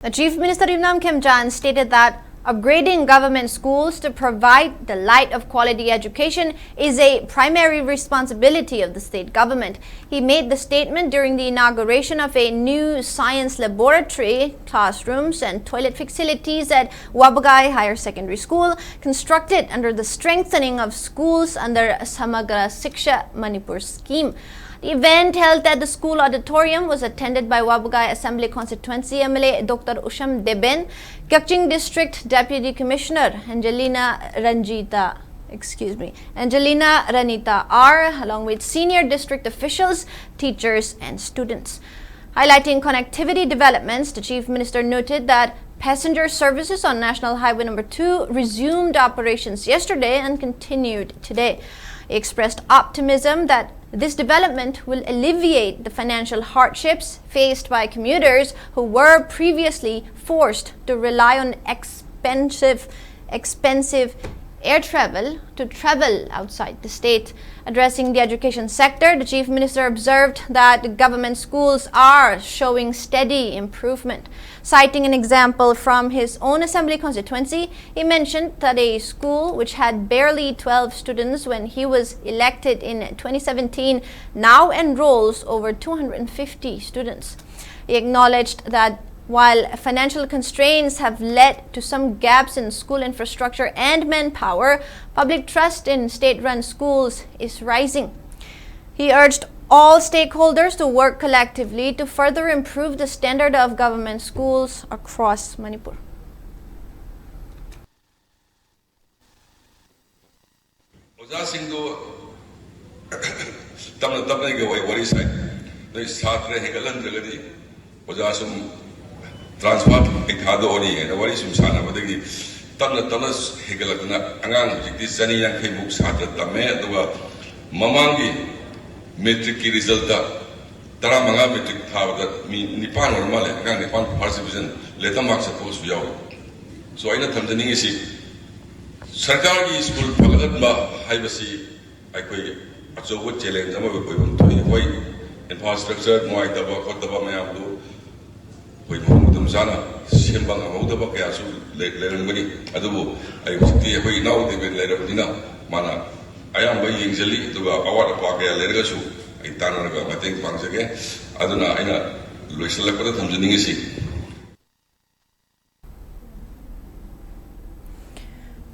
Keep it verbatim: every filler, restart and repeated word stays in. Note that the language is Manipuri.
The Chief Minister Yumnam Khemchand stated that upgrading government schools to provide the light of quality education is a primary responsibility of the state government. He made the statement during the inauguration of a new science laboratory, classrooms, and toilet facilities at Wabagai Higher Secondary School, constructed under the Strengthening of Schools under Samagra Shiksha Manipur scheme. The event, held at the school auditorium, was attended by Wabagai Assembly Constituency M L A Doctor Usham Deben, Kakching District Deputy Commissioner Angelina Ranjita, excuse me, Angelina Ranita R, along with senior district officials, teachers, and students. Highlighting connectivity developments, the Chief Minister noted that passenger services on National Highway Number two resumed operations yesterday and continued today. He expressed optimism that this development will alleviate the financial hardships faced by commuters who were previously forced to rely on expensive, expensive air travel to travel outside the state. Addressing the education sector, the Chief Minister observed that government schools are showing steady improvement. Citing an example from his own assembly constituency, he mentioned that a school which had barely twelve students when he was elected in twenty seventeen now enrolls over two hundred fifty students. He acknowledged that while financial constraints have led to some gaps in school infrastructure and manpower, public trust in state-run schools is rising. He urged all stakeholders to work collectively to further improve the standard of government schools across Manipur. ꯑꯣꯖꯥꯁꯤꯡꯗꯨ ꯇꯞꯅ ꯇꯞꯅ ꯑꯩꯒ ꯋꯥꯔꯤ ꯁꯥꯏ꯫ ꯅꯣꯏ ꯁꯥꯇ꯭ꯔ ꯍꯦꯟꯒꯠꯍꯟꯗ꯭ꯔꯒꯗꯤ ꯑꯣꯖꯥ ꯁꯨꯝ transfer ꯍꯦꯛ ꯊꯥꯗꯣꯛꯑꯅꯤ ꯍꯥꯏꯅ ꯋꯥꯔꯤ ꯁꯨꯝ ꯁꯥꯟꯅꯕꯗꯒꯤ ꯇꯞꯅ ꯇꯞꯅ ꯍꯦꯟꯒꯠꯂꯛꯇꯅ ꯑꯉꯥꯡ ꯍꯧꯖꯤꯛꯇꯤ ꯆꯅꯤ ꯌꯥꯡꯈꯩꯃꯨꯛ ꯁꯥꯇ꯭ꯔ ꯇꯝꯃꯦ꯫ ꯑꯗꯨꯒ ꯃꯃꯥꯡꯒꯤ matricꯀꯤ resultꯇ ꯇꯔꯥꯃꯉꯥ matric ꯊꯥꯕꯗ ꯃꯤ ꯅꯤꯄꯥꯟ ꯑꯣꯏꯔ ꯃꯥꯜꯂꯦ, ꯑꯉꯥꯡ ꯅꯤꯄꯥꯟ first division, letter mark ꯆꯠꯄꯒꯁꯨ ꯌꯥꯎꯏ꯫ So ꯑꯩꯅ ꯊꯝꯖꯅꯤꯡꯉꯤꯁꯤ, ꯁꯔꯀꯥꯔꯒꯤ ꯁ꯭ꯀꯨꯜ ꯐꯒꯠꯍꯟꯕ ꯍꯥꯏꯕꯁꯤ ꯑꯩꯈꯣꯏ ꯑꯆꯧꯕ challenge ꯑꯃ ꯑꯣꯏꯕ ꯑꯃ ꯊꯣꯛꯏ꯫ ꯍꯣꯏ, infrastructure ꯅꯨꯡꯉꯥꯏꯇꯕ ꯈꯣꯠꯇꯕ ꯃꯌꯥꯝꯗꯨ ꯑꯩꯈꯣꯏ ꯃꯐꯝ ꯃꯇꯝ ꯆꯥꯅ ꯁꯦꯝꯕ ꯉꯝꯍꯧꯗꯕ ꯀꯌꯥꯁꯨ ꯂꯩ- ꯂꯩꯔꯝꯒꯅꯤ꯫ ꯑꯗꯨꯕꯨ ꯑꯩ ꯍꯧꯖꯤꯛꯇꯤ ꯑꯩꯈꯣꯏ ꯏꯅꯥꯎ ꯗꯦꯕꯤꯠ ꯂꯩꯔꯕꯅꯤꯅ ꯃꯥꯅ ꯑꯌꯥꯝꯕ ꯌꯦꯡꯁꯤꯜꯂꯤ꯫ ꯑꯗꯨꯒ ꯑꯋꯥꯠ ꯑꯄꯥ ꯀꯌꯥ ꯂꯩꯔꯒꯁꯨ ꯑꯩ ꯇꯥꯟꯅꯔꯒ ꯃꯇꯦꯡ ꯄꯥꯡꯖꯒꯦ꯫ ꯑꯗꯨꯅ ꯑꯩꯅ ꯂꯣꯏꯁꯤꯜꯂꯛꯄꯗ ꯊꯝꯖꯅꯤꯡꯉꯤꯁꯤ,